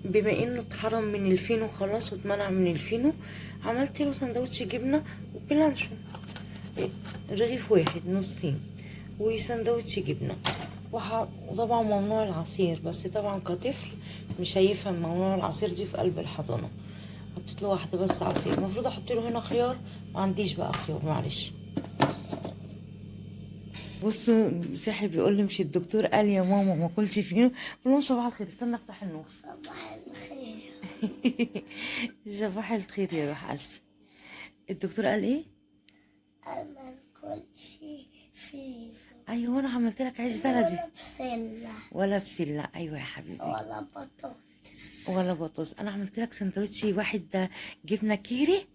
بما انه اتحرم من الفينو خلاص واتمنع من الفينو، عملت له سندوتش جبنه وبلانشون، رغيف واحد نصين وسندوتش جبنه، وطبعا ممنوع العصير، بس طبعا كطفل مش هيفهم ممنوع العصير دي في قلب الحضانة. حطيت له واحدة بس عصير، المفروض احط له هنا خيار، ما عنديش بقى خيار معلش. بصوا صاحبي بيقول لي مش الدكتور قال يا ماما ما اكلش فينو؟ بقول لهم صباح الخير، استنى افتح النور. صباح الخير. صباح الخير يا روح قلبي. الدكتور قال ايه؟ انا ما اكلش فينو. ايوه انا عملت لك عيش بلدي. ولا بسلة. ولا بسلة، ايوه يا حبيبي. ولا بطاطس. ولا بطاطس. انا عملت لك سندوتش، واحد جبنه كيري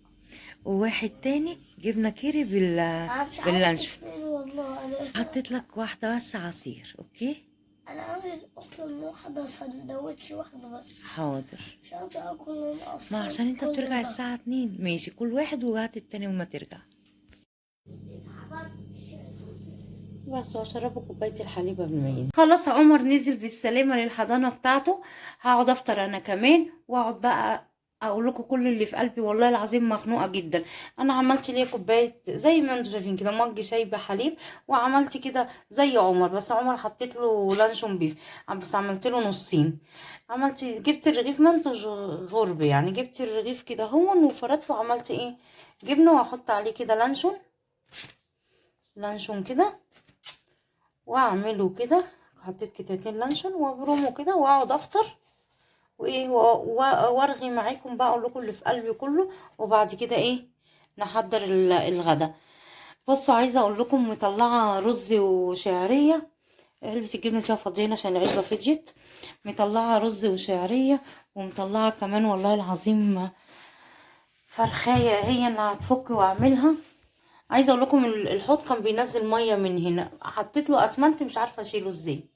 وواحد تاني جبنه كيري باللانشون. والله انا حطيت لك واحدة بس عصير. okay انا عاوز اصلا واحدة سندوتش واحدة بس. حاضر. مش هقدر اكل اصلا. ما عشان انت بترجع الساعة 2. ماشي، كل واحد وهات التاني وما ترجع. بس واشربه كوباية الحليب قبل ما ينزل. خلاص عمر نزل بالسلامة للحضانه بتاعته، هقعد افطر انا كمان واقعد بقى اقول لكم كل اللي في قلبي. والله العظيم مخنوقه جدا. انا عملت ليه كوباية زي ما انتم شايفين كده، مج شاي بحليب، وعملت كده زي عمر، بس عمر حطيت له لانشون بيف، بس عملت له نصين. عملت جبت الرغيف، ما انتم غرب يعني، جبت الرغيف كده هون وفردته، وعملت ايه، جبنه واحط عليه كده لانشون، لانشون كده، واعمله كده، حطيت كتلتين لانشون وابرمه كده واقعد افطر وايه وارغي معاكم بقى، اقول لكم اللي في قلبي كله، وبعد كده ايه نحضر الغدا. بصوا عايزه اقول لكم مطلعه رز وشعريه، علبة الجبنة دي فاضيين عشان العلبة فضيت. مطلعه رز وشعريه، ومطلعه كمان والله العظيم فرخايه هي اللي هتفك واعملها. عايزه اقول لكم الحوض كان بينزل مية من هنا، حطيت له اسمنت مش عارفه اشيله ازاي.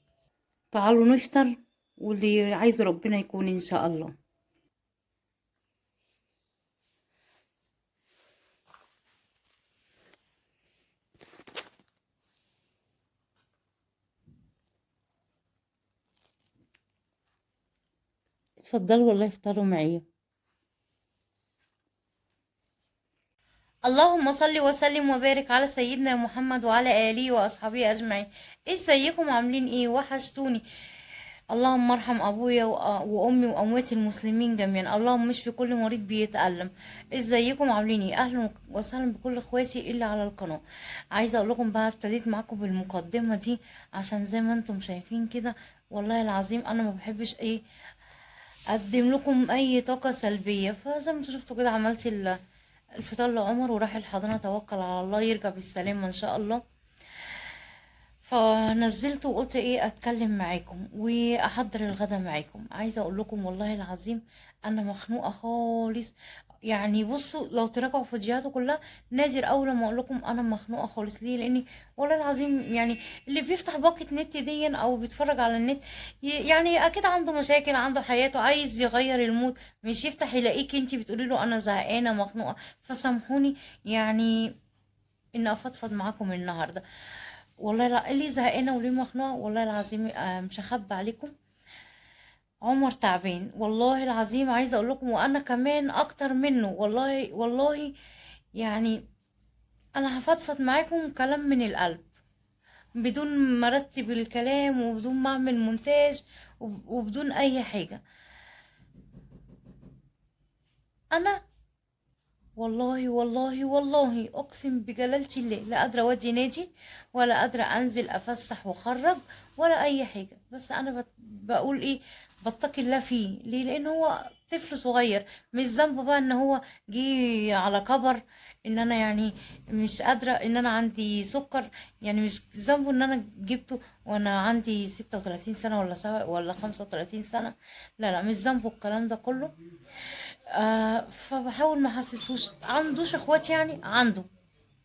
تعالوا نفطر واللي عايز ربنا يكون ان شاء الله. اتفضلوا والله افطروا معايا. اللهم صل وسلم وبارك على سيدنا محمد وعلى آله وأصحابه أجمعين. ازيكم عاملين ايه؟ وحشتوني. اللهم ارحم ابويا وامي واموات المسلمين جميعا، اللهم اشفي كل مريض بيتألم. ازيكم عاملين ايه؟ اهلا وسهلا بكل اخواتي اللي على القناة. عايزه اقول لكم بقى ابتديت معاكم بالمقدمة دي عشان زي ما انتم شايفين كده والله العظيم انا ما بحبش ايه اقدم لكم اي طاقة سلبية. فزي ما انتم شفتوا كده عملت الفطار لعمر وراح الحضانة، توكل على الله يرجع بالسلامة ان شاء الله. فنزلت وقلت ايه اتكلم معاكم واحضر الغدا معاكم. عايزه اقول لكم والله العظيم انا مخنوقه خالص، يعني بصوا لو تراجعوا فيديوهاته كلها نادر اول ما اقول لكم انا مخنوقه خالص. ليه؟ لاني والله العظيم يعني اللي بيفتح باقه نت دي او بيتفرج على النت يعني اكيد عنده مشاكل، عنده حياته، عايز يغير ال mood، مش يفتح يلاقيك انتي بتقولي له انا زهقانه مخنوقه. فسامحوني يعني ان افضفض معاكم النهارده. والله لا ليه زهقانه وليه مخنوقه، والله العظيم مش هخبي عليكم، عمر تعبان والله العظيم. عايزه اقول لكم وانا كمان اكتر منه والله. والله يعني انا هفضفض معاكم كلام من القلب بدون ما ارتب الكلام وبدون ما اعمل مونتاج وبدون اي حاجة. انا والله والله والله اقسم بجلالة الله لا قادرة اودي نادي ولا قادرة انزل افسح واخرج ولا اي حاجة، بس انا بقول ايه، بتقي الله فيه. ليه؟ لان هو طفل صغير، مش ذنبه بقى ان هو جه على كبر، ان انا يعني مش قادرة، ان انا عندي سكر، يعني مش ذنبه ان انا جبته وانا عندي 36 سنة ولا سبعة ولا 35 سنة، لا لا مش ذنبه الكلام ده كله. فبحاول ما احسسوش. عندوش اخوات يعني؟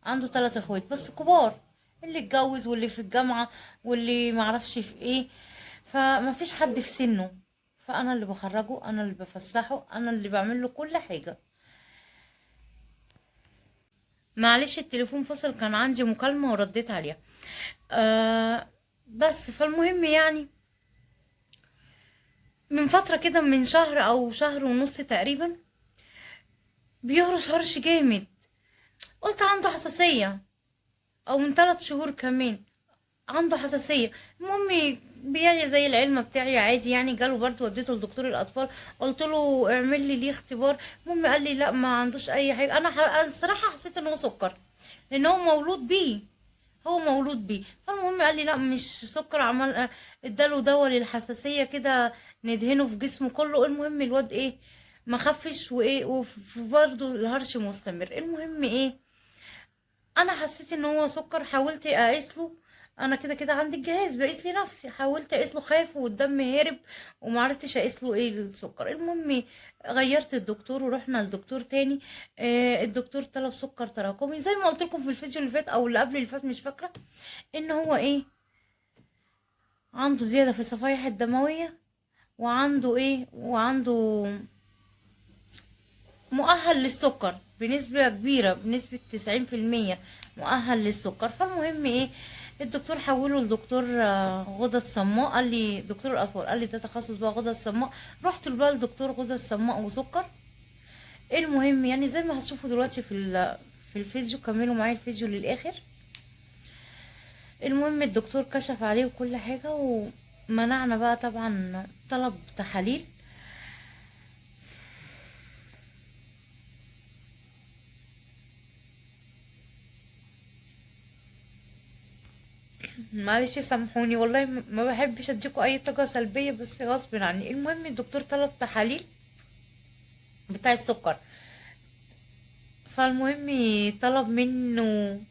عنده 3 اخوات بس كبار، اللي اتجوز واللي في الجامعة واللي معرفش في ايه، فما فيش حد في سنة. فانا اللي بخرجه، انا اللي بفسحة، انا اللي بعمل له كل حاجة. معلش التليفون فصل، كان عندي مكالمة ورديت عليها. بس فالمهم يعني من فترة كده، من شهر او شهر ونص تقريبا، بيهرش هرش جامد. قلت عنده حساسية، او من 3 شهور كمان عنده حساسية. المهم بيعي زي العلمة بتاعي عادي يعني، جاله برضه، وديته لدكتور الاطفال، قلت له اعمل لي ليه اختبار. المهم قال لي لا ما عندوش اي حاجة. انا الصراحة حسيت ان هو سكر، لان هو مولود بيه، هو مولود بيه. فالمهم قال لي لا مش سكر، عمل اداله دواء للحساسية كده ندهنه في جسمه كله. المهم الواد ايه ما خفش، وايه وبرضه الهرش مستمر. المهم ايه، انا حسيت ان هو سكر، حاولت اقيس له، انا كده كده عندي الجهاز بقيس لي نفسي، حاولت اقيس له، خاف والدم هرب ومعرفتش اقيس له ايه السكر. المهم غيرت الدكتور ورحنا لدكتور تاني. الدكتور طلب سكر تراكمي زي ما قلت لكم في الفيديو اللي فات او اللي قبل اللي فات، مش فاكره، ان هو ايه عنده زيادة في الصفائح الدموية، وعنده ايه، وعنده مؤهل للسكر بنسبة كبيرة، بنسبة 90% مؤهل للسكر. فالمهم ايه، الدكتور حوله لدكتور غدد صماء، قال لي دكتور الاطفال قال لي ده تخصص بقى غدد صماء. رحت بقى لدكتور غدد صماء وسكر. المهم يعني زي ما هتشوفوا دلوقتي في الفيديو، كملوا معايا الفيديو للاخر. المهم الدكتور كشف عليه وكل حاجة، ومنعنا بقى طبعا، طلب تحاليل. معلش سامحوني والله ما بحبش اديكوا اي طاقة سلبية، بس غصب عني. المهم الدكتور طلب تحاليل بتاع السكر. فالمهم طلب منه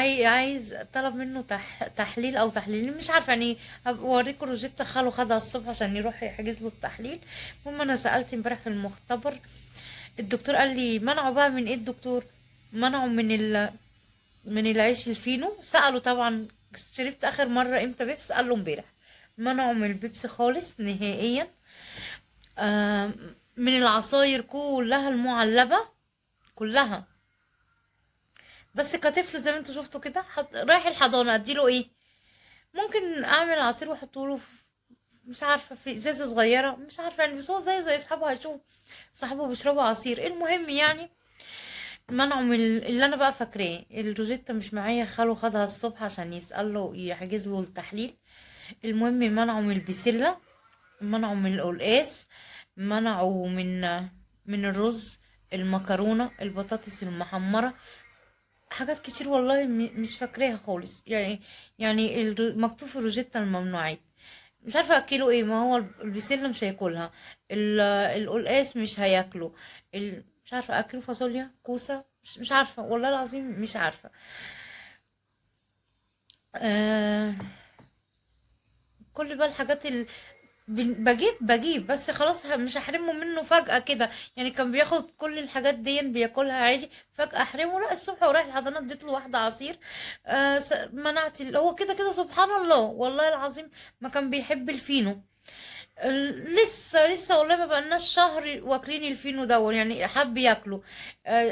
عايز طلب منه تحليل او تحليلين مش عارفه يعني، هبقى اوريكم روجيتا خاله خدها الصبح عشان يروح يحجز له التحليل. المهم انا سالت امبارح في المختبر، الدكتور قال لي منعه بقى من ايه؟ الدكتور منعه من العيش الفينو. سأله طبعا شربت اخر مرة امتى بيبس؟ قال له امبارح. منعه من البيبسي خالص نهائيا، من العصاير كلها المعلبة كلها. بس كطفل زي ما انتوا شفتوا كده، رايح الحضانة اديله ايه؟ ممكن اعمل عصير واحطه له مش عارفة في ازازة صغيرة، مش عارفة يعني، بس هو زي اصحابه هيشوف صاحبه بيشربوا عصير. المهم يعني منعه من اللي انا بقى فاكراه، الروجيتا مش معايا، خاله خدها الصبح عشان يسأله يحجز له التحليل. المهم منعه من البسلة، منعه من القلقاس، منعه من الرز، المكرونة، البطاطس المحمرة، حاجات كتير والله مش فاكراها خالص. يعني مكتوب في الروجيتا الممنوعات، مش عارفة اكله ايه. ما هو البسلة مش هياكلها، القلقاس مش هياكله، مش عارفة اكله فاصوليا، كوسة، مش عارفة والله العظيم مش عارفة. كل بقى الحاجات بجيب بس خلاص، مش هحرمه منه فجأة كده يعني. كان بياخد كل الحاجات دي بياكلها عادي، فجأة احرمه لا. الصبح ورايح الحضانة اديت له واحدة عصير، منعت هو كده كده سبحان الله والله العظيم ما كان بيحب الفينو. لسه والله ما بقالناش شهر واكلين الفينو دون يعني، حب ياكله.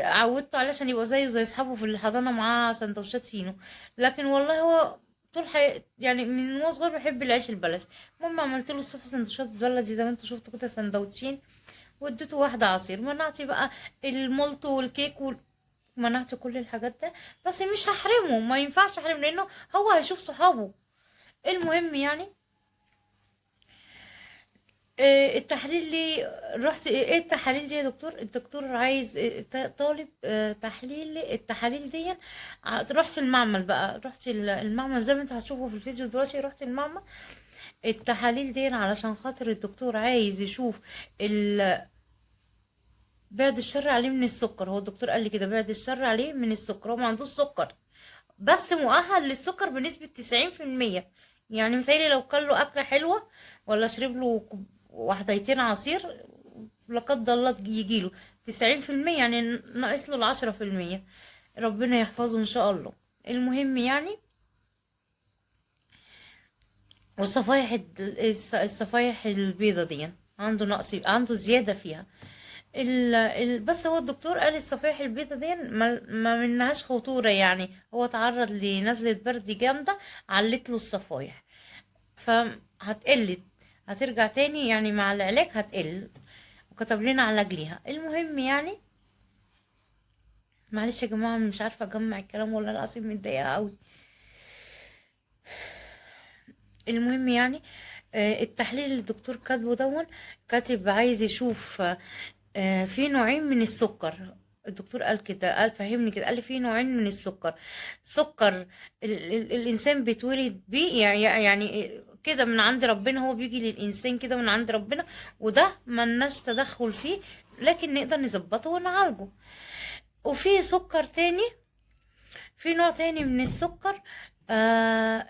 عودته عليه عشان يبقى زيه زي اصحابه في الحضانة معاه سندوتشات فينو. لكن والله هو طول حياته يعني من هو صغير بيحب العيش البلدي. المهم عملت له الصبح سندوتشات بلدي زي ما انتوا شفتوا كده، سندوتشين، واديته واحدة عصير. منعت بقى المولتو والكيك منعت كل الحاجات ده، بس مش هحرمه، ما ينفعش احرمه لانه هو هيشوف صحابه. المهم يعني التحليل لي رحت ايه التحاليل دي يا دكتور؟ الدكتور عايز طالب تحليل التحاليل دي. رحت المعمل بقى، رحت المعمل زي ما انتوا هتشوفوا في الفيديو دلوقتي. رحت المعمل التحاليل دي علشان خاطر الدكتور عايز يشوف بعد الشر عليه من السكر. هو الدكتور قال لي كده بعد الشر عليه من السكر، هو ما عندوش سكر بس مؤهل للسكر بنسبة 90%. يعني مثالي لو كان له أكلة حلوة ولا شرب له واحدتين عصير لا قدر الله يجيله 90%، يعني ناقص له 10%، ربنا يحفظه إن شاء الله. المهم يعني والصفايح الصفايح البيضة دي عنده نقص، عنده زيادة فيها. بس هو الدكتور قال الصفائح البيضة دي ما منهاش خطورة، يعني هو تعرض لنزلة برد جامدة علت له الصفائح، فهتقل هترجع تاني يعني مع العلاج هتقل، وكتب لنا علاج ليها. المهم يعني معلش يا جماعة مش عارفه اجمع الكلام والله العظيم متضايقة قوي. المهم يعني التحليل اللي الدكتور كاتبه دون، كاتب عايز يشوف في نوعين من السكر. الدكتور قال كده، قال فهمني كده، قال لي في نوعين من السكر. سكر الانسان بيتولد بيه، يعني كده من عند ربنا، هو بيجي للانسان كده من عند ربنا، وده ملناش تدخل فيه، لكن نقدر نظبطه ونعالجه. وفي سكر تاني، في نوع تاني من السكر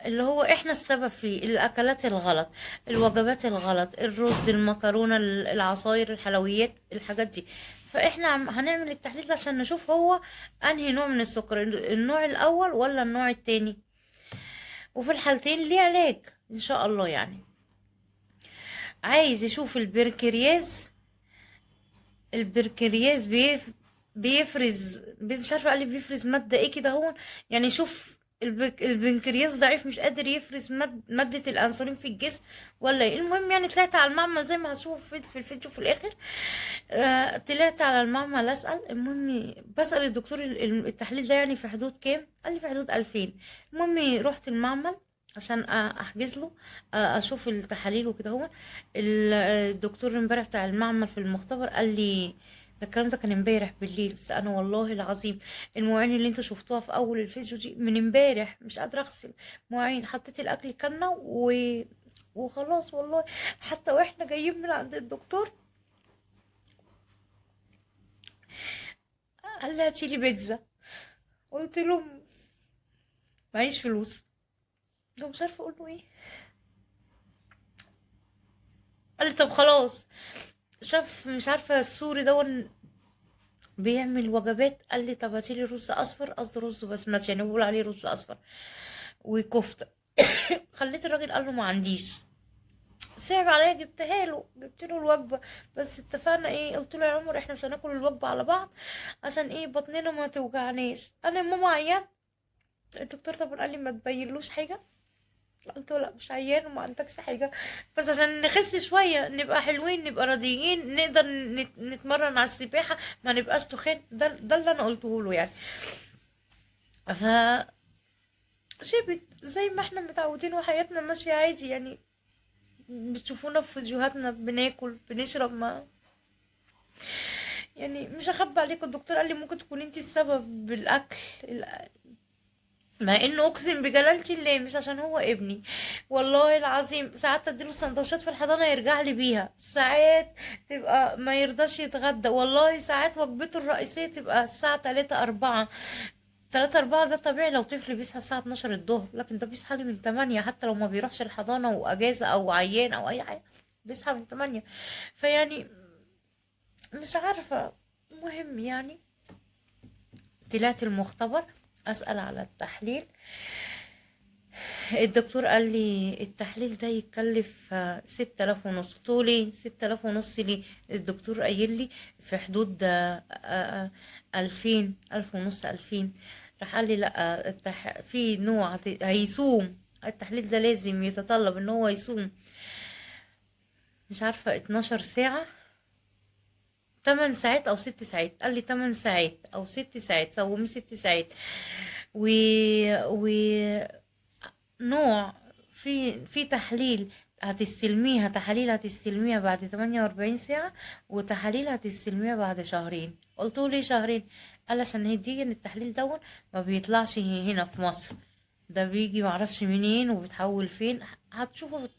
اللي هو احنا السبب فيه، الاكلات الغلط، الوجبات الغلط، الرز، المكرونه، العصاير، الحلويات، الحاجات دي. فاحنا هنعمل التحليل ده عشان نشوف هو انهي نوع من السكر، النوع الاول ولا النوع التاني. وفي الحالتين ليه علاج ان شاء الله. يعني عايز يشوف البنكرياس، البنكرياس بيفرز، مش عارفه قال لي بيفرز مادة ايه كده هو، يعني شوف البنكرياس ضعيف مش قادر يفرز مادة الانسولين في الجسم ولا ايه. المهم يعني طلعت على المعمل زي ما هشوف في الفيديو في الاخر. طلعت على المعمل اسال، المهم بسال الدكتور التحليل ده يعني في حدود كام، قال لي في حدود 2000. المهم رحت المعمل عشان احجز له، اشوف التحاليل وكده. هو الدكتور امبارح بتاع المعمل في المختبر قال لي ده الكلام ده كان امبارح بالليل، بس انا والله العظيم المواعين اللي انتوا شفتوها في اول الفيديو دي من امبارح مش قادرة اغسل مواعين، حطيت الاكل كلنا وخلاص والله. حتى واحنا جايين من عند الدكتور قال لي هاتي لي بيتزا، قلت له معيش فلوس، ده مش عارفه اقول له ايه. قال لي طب خلاص. شاف مش عارفه السوري دون بيعمل وجبات، قال لي طب هاتي لي رز اصفر، قصدي رز بسمتي يعني بيقول عليه رز اصفر، وكفته. خليت الراجل قال له ما عنديش، صعب عليا، جبتها له، جبت له الوجبة. بس اتفقنا ايه، قلت له يا عمر احنا مش هناكل الوجبة على بعض عشان ايه بطننا ما توجعناش. انا ماما عيان، الدكتور طبعا قال لي ما تبينلوش حاجة، قلت له لا مش عيان وما عندكش حاجة، بس عشان نخس شوية نبقى حلوين نبقى راضيين نقدر نتمرن على السباحة ما نبقاش تخان. ده اللي انا قلته له يعني. ف شبت زي ما احنا متعودين وحياتنا ماشية عادي يعني، بتشوفونا في فيديوهاتنا بناكل بنشرب، ما يعني مش هخبي عليكم. الدكتور قال لي ممكن تكون انتي السبب بالاكل، مع انه اقسم بجلالتي الله مش عشان هو ابني والله العظيم. ساعات اديله سندوتشات في الحضانة يرجع لي بيها، ساعات تبقى ما يرضاش يتغدى والله، ساعات وجبته الرئيسية تبقى الساعة 3 4، 3 4 ده طبيعي لو طفل بيصحى الساعة 12 الظهر، لكن ده بيصحى لي من 8 حتى لو ما بيروحش الحضانة واجازه او عيان او اي حاجة بيصحى من 8. فيعني مش عارفه. المهم يعني طلعت المختبر اسال على التحليل، الدكتور قال لي التحليل ده يتكلف 6500. قلت له ليه 6500 ليه؟ الدكتور قايل لي في حدود 2000، 1500، 2000. راح قال لي لا، في نوع هيصوم التحليل ده، لازم يتطلب ان هو يصوم مش عارفه 12 ساعة، 8 ساعات او 6 ساعات. قال لي 8 ساعات او 6 ساعات، صومي 6 ساعات. و نوع في تحليل هتستلميها، تحاليل هتستلميها بعد 48 ساعة، وتحاليل هتستلميها بعد شهرين. قلت له ليه شهرين؟ قال عشان هي دي ان التحليل دون ما بيطلعش هنا في مصر، ده بيجي معرفش منين وبيتحول فين، هتشوفه.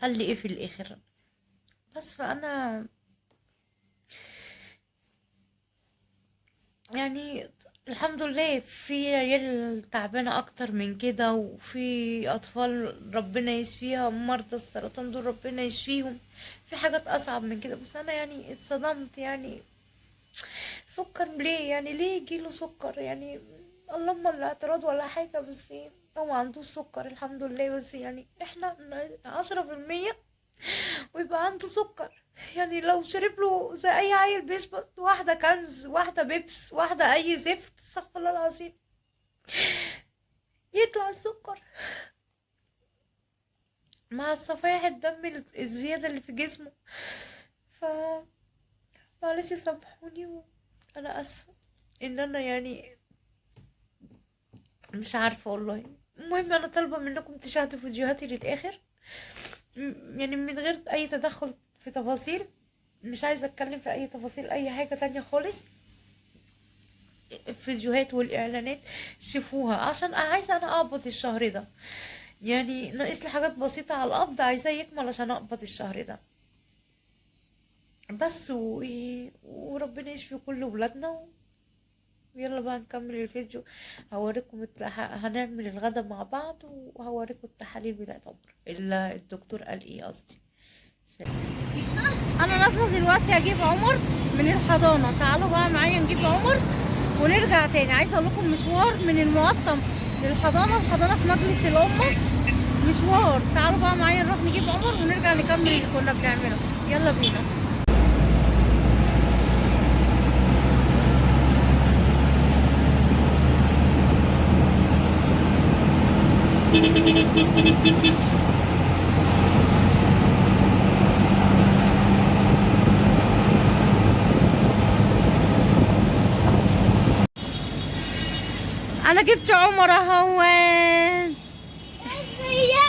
قال لي ايه في الاخر بس. فانا يعني الحمد لله في عيال تعبانة أكتر من كده، وفي أطفال ربنا يشفيها، مرضى السرطان دول ربنا يشفيهم، في حاجات أصعب من كده. بس أنا يعني اتصدمت، يعني سكر ليه؟ يعني ليه يجيله سكر؟ يعني اللهم لا اعتراض ولا حاجة، بس هو ما عندوش سكر الحمد لله، بس يعني احنا 10% ويبقى عنده سكر. يعني لو شرب له زي اي عيل بيشرب واحدة كنز، واحدة بيبس، واحدة اي زفت، استغفر الله العظيم، يطلع السكر. مع الصفائح الدم الزيادة اللي في جسمه. ف معلش سامحوني، انا اسفة ان انا يعني مش عارفة والله. المهم انا طالبة منكم تشاهدوا فيديوهاتي للاخر، يعني من غير اي تدخل في تفاصيل، مش عايزة اتكلم في اي تفاصيل اي حاجة تانية خالص. الفيديوهات والاعلانات شوفوها عشان عايزة انا اقبض الشهر ده، يعني ناقص لي حاجات بسيطة على القبض، عايزاه يكمل عشان اقبض الشهر ده بس. وربنا يشفي كل ولادنا. يلا بقى نكمل الفيديو، هوريكم هنعمل الغدا مع بعض وهوريكم التحاليل بتاعت عمر اللي الدكتور قال ايه قصدي. انا نازله دلوقتي اجيب عمر من الحضانة، تعالوا بقى معايا نجيب عمر ونرجع تاني. عايزه اقول لكم مشوار من المقطم للحضانه، الحضانة في مجلس الامة مشوار. تعالوا بقى معايا نروح نجيب عمر ونرجع نكمل اللي كنا بنعمله. يلا بينا. انا جبت عمر اهو. ازيكم يا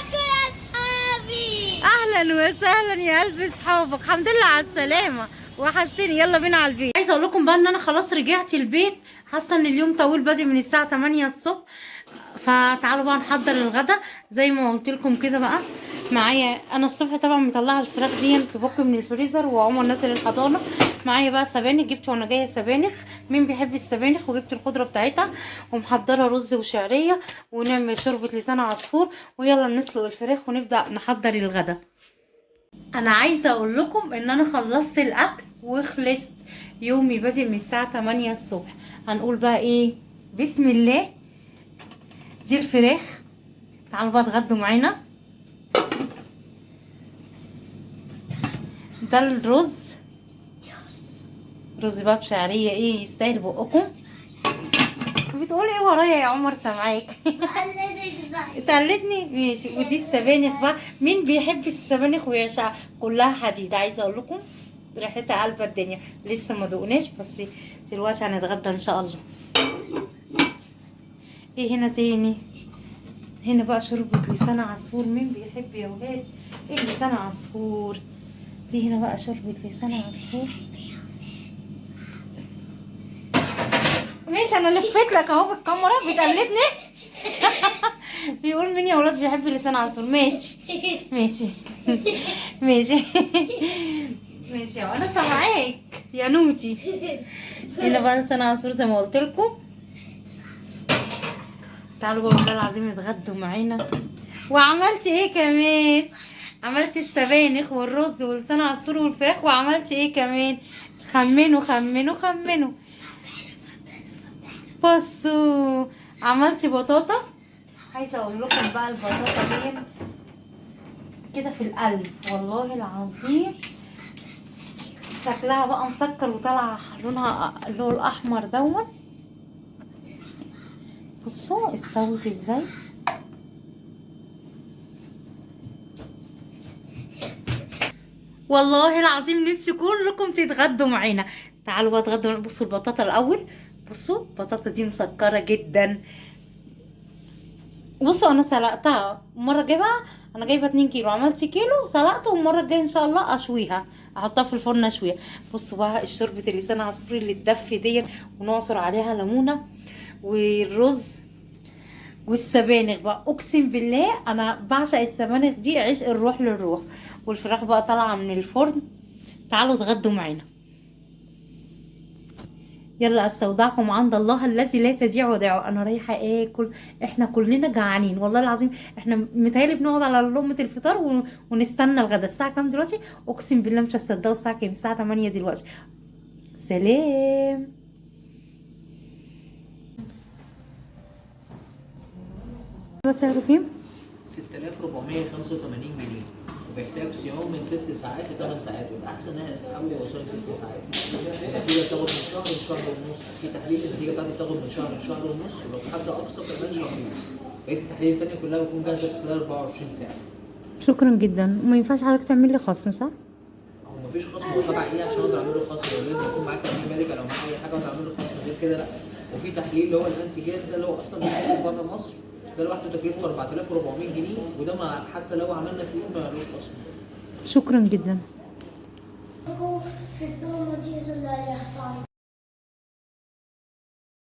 اصحابي؟ اهلا وسهلا يا الف اصحابك، الحمد لله على السلامة، وحشتني. يلا بينا على البيت. عايزه اقول لكم بقى ان انا خلاص رجعت البيت، حاسه ان اليوم طويل، بادئ من الساعة 8 الصبح. فتعالوا بقى نحضر الغدا زي ما قلت لكم كده. بقى معايا انا الصبح طبعا مطلعه الفراخ دي تفك من الفريزر وعمر نازل الحضانة. معايا بقى سبانخ، جبت وانا جاية سبانخ، مين بيحب السبانخ، وجبت الخضرة بتاعتها، ومحضره رز وشعريه، ونعمل شوربة لسان عصفور. ويلا نسلق الفراخ ونبدا نحضر الغدا. انا عايزه اقول لكم ان انا خلصت الاكل وخلصت، يومي بادئ من الساعة 8 الصبح. هنقول بقى ايه؟ بسم الله. دي الفراخ، تعالوا بقى اتغدوا معانا. ده الرز، رز بقى بشعريه، ايه يستاهل بقكم. بتقول ايه ورايا يا عمر؟ سامعاك. بقلدك زي تقلدني؟ ماشي. ودي السبانخ بقى، مين بيحب السبانخ ويعشقها؟ كلها حديد. عايزه اقول لكم ريحتها قلبه الدنيا، لسه ما دقناش بس دلوقتي هنتغدى ان شاء الله. ايه هنا تاني؟ هنا بقى شوربة لسان عصفور، مين بيحب يا ولاد ايه لسان عصفور؟ دي هنا بقى شوربة لسان عصفور. ماشي انا لفيت لك اهو بالكاميرا، بتقلدني. بيقول مين يا ولاد بيحب لسان عصفور؟ ماشي ماشي ماشي ماشي، انا سامعاك يا نوتي. هنا بقى لسان عصفور زي ما قلت لكم. تعالوا بقى والله العظيم اتغدوا معانا. وعملت ايه كمان؟ عملت السبانخ والرز ولسان عصفور والفراخ، وعملت ايه كمان؟ خمنوا خمنوا خمنوا. بصوا عملت بطاطا. عايزه اقول لكم بقى البطاطا دي كده في القلب والله العظيم، شكلها بقى مسكر وطالعه لونها اللون الاحمر دوت. بصوا استوت ازاي. والله العظيم نفسي كلكم تتغدوا معانا. تعالوا بقى اتغدوا. بصوا البطاطا الاول، بصوا البطاطا دي مسكره جدا. بصوا انا سلقتها المرة الجاية بقى، انا جايبه 2 كيلو، عملت كيلو سلقته، والمرة الجاية ان شاء الله اشويها، احطها في الفرن اشويها. بصوا بقى الشوربة اللسان عصفور اللي تدفي ديت، ونعصر عليها ليمونه، والرز والسبانخ بقى. اقسم بالله انا بعشق السبانخ دي، عشق الروح للروح. والفراخ بقى طالعه من الفرن. تعالوا اتغدوا معانا. يلا استودعكم عند الله الذي لا تضيع ودائعه. انا رايحة اكل، احنا كلنا جعانين والله العظيم. احنا متهيألي بنقعد على لقمة الفطار ونستنى الغدا. الساعة كام دلوقتي؟ اقسم بالله مش هتصدقوا الساعة كام، الساعة 8 دلوقتي. سلام. سعره كام؟ 6485 جنيه، وبيحتاج صيام من 6 ساعات ل 8 ساعات، والاحسن ان احنا نسحبه وهو صايم 6 ساعات. النتيجة بتاخد من شهر لشهر ونص، في تحليل النتيجة بتاعته بتاخد من شهر لشهر ونص، ولو حد اقصى كمان شهرين. بقية التحاليل التانية كلها بتكون جاهزة في خلال 24 ساعة. شكرا جدا. وما ينفعش حضرتك تعمل لي خصم صح؟ هو مفيش خصم، هو تبع ايه عشان اقدر اعمل له خصم؟ لو لازم يكون معاك تأمين medical او معاك اي حاجة اقدر اعمل له خصم، غير كده لا. وفي تحليل اللي هو ال antigen ده اللي هو اصلا بيتعمل بره مصر، ده لوحده تكلفته 4400 جنيه، وده ما حتى لو عملنا فيه ما لوش خصم. شكرا جدا. في الدومة دي اللي هيحصل.